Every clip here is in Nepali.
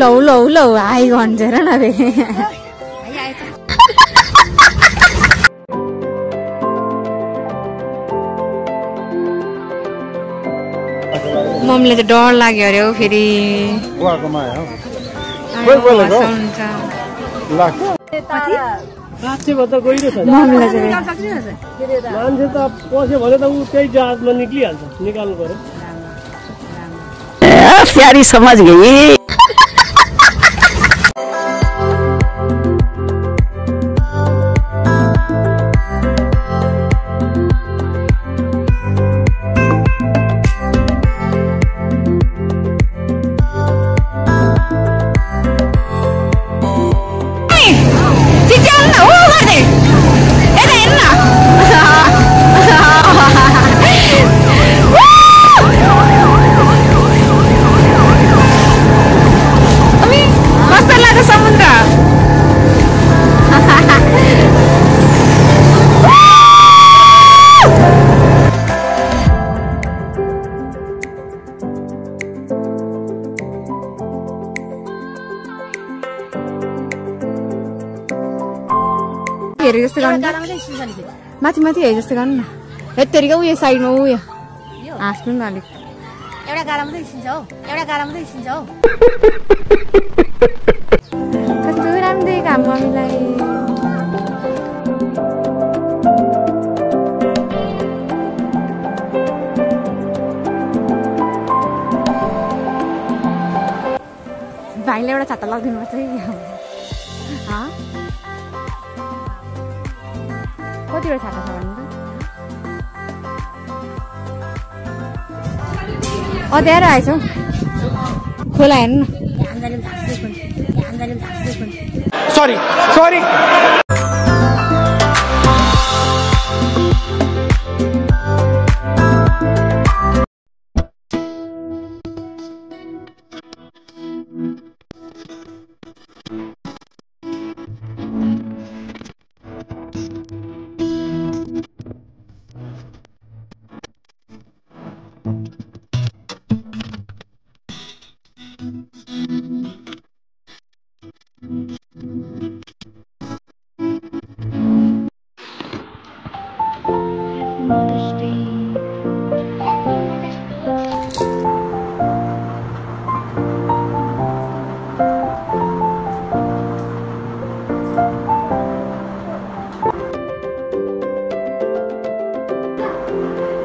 लौ आइ भन्छ र न बे मम्मीले त डर लाग्यो अरे हौ फेरि मान्छे त गइरो छ मान्छे त पस्यो भने त ऊ त्यही जहाजमा निक्लिहाल्छ निकाल्नु पर्यो प्यारी समझ गई माथि माथि हेरे जस्तो गर्नु न यत्तिकै उयो साइडमा उयो हाँस्नु न अलिक एउटा गाडा मात्रै निस्किन्छ हौ कस्तो राम्रो काम मम्मीलाई भाइलाई एउटा छाता लगाइदिनु पर्छ कतिवटा छाता छ भन्नु त त्यहाँ आएछ हौ खोला हेर्नु सरी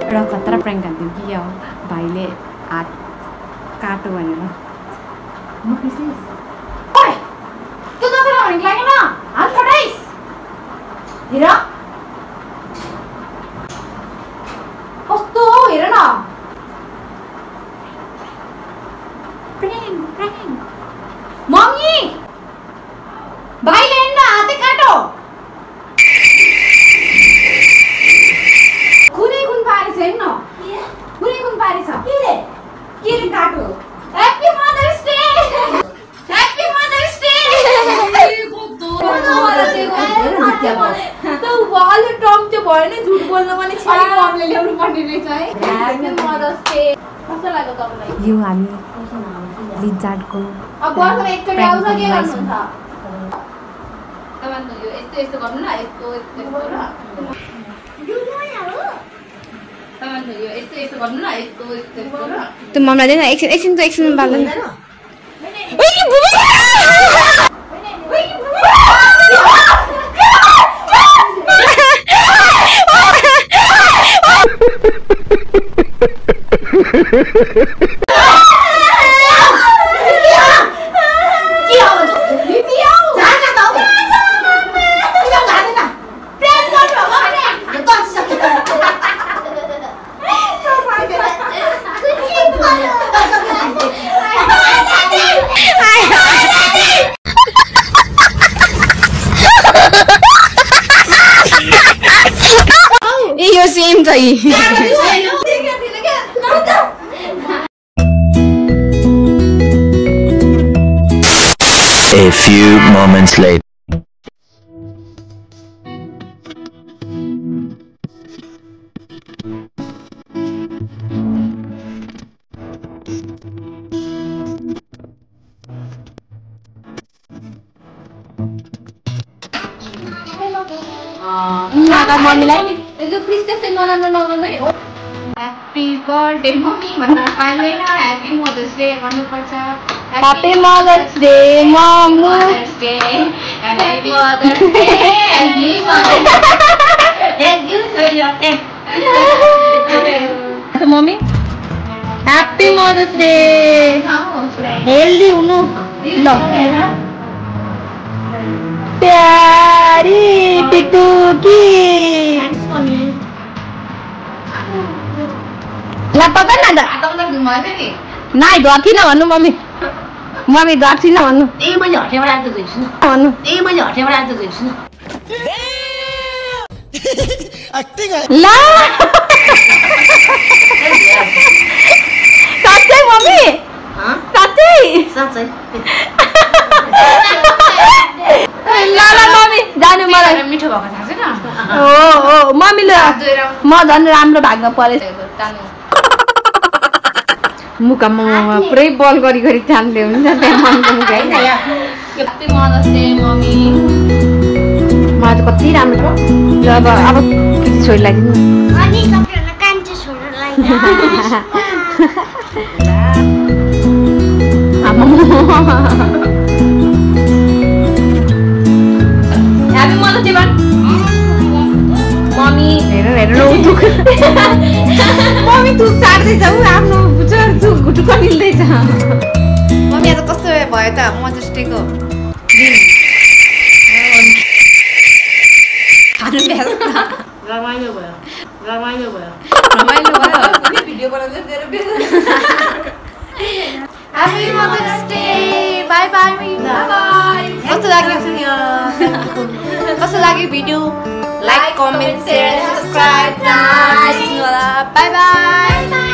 एउटा खतरा प्राङ्क हान्थ्यौँ कि क्या हो भाइले हात काटो भनेर कस्तो हेर न मम्मी भाइले हेर्न हातै काटो काटो हैप्पी मदर्स डे तो वाले टर्म चाहिँ भएन झुट बोल्न पनि छैन मम्मीले ल्याउनु पर्ने रहेछ है ह्याप्पी मदर्स डे कस्तो लाग्यो तपाईलाई यो हामी लिजार्डको अब बर्खमा एकचोटि आउँछ के गर्नुहुन्छ तपाईहरु यो यस्तो गर्नु न यस्तो र त्यो मम्मीलाई दिएन एकछिन बाल्दैन यो सेम चाहिँ A few moments later. नगर मम्मीलाई यो प्लिज त्यस्तै नराम्रो नगर्नु है ह्यापी बर्थडे मम्मी भन्न पाइँदैन ह्यापी मदर्स डे भन्नुपर्छ ह्यापी मदर्स डे mummy happy mothers day happy mummy happy mothers day healthy हुनु ल प्यारी पिटुकी ल पकड न नाइ गर्थिन भन्नु मम्मी मम्मी गर्थिन भन्नु मैले हटेबाट आएको देख्छु भन्नु मैले हटेबाट आएको देख्छु ल साँच्चै मम्मी साँच्चै ल मम्मी जानु मलाई मिठो भएको थाहा छैन हो मम्मीले म झन् राम्रो भाग्न परेछ मुखमा पुरै बल गरी छान्दै हुन्छ त्यहाँ मुख होइन कति मदर्स डे मम्मी मलाई त कति राम्रो छ अब छोरी लाग्दिनु अनि तपाईहरुलाई कान्छो छोरालाई ह्यापी मदर्स डे भन् मम्मी हेर दुख मम्मी दुख चाड्दैछ ऊ आफ्नो दुख घुटुको मिल्दैछ मम्मी आज कस्तो भयो त मदर्स डेको दिन खानु रमाइलो भयो कुनै भिडियो बनाउँदै तेरो happy mothers day bye bye कस्तो लाग्यो video like comment share subscribe bye by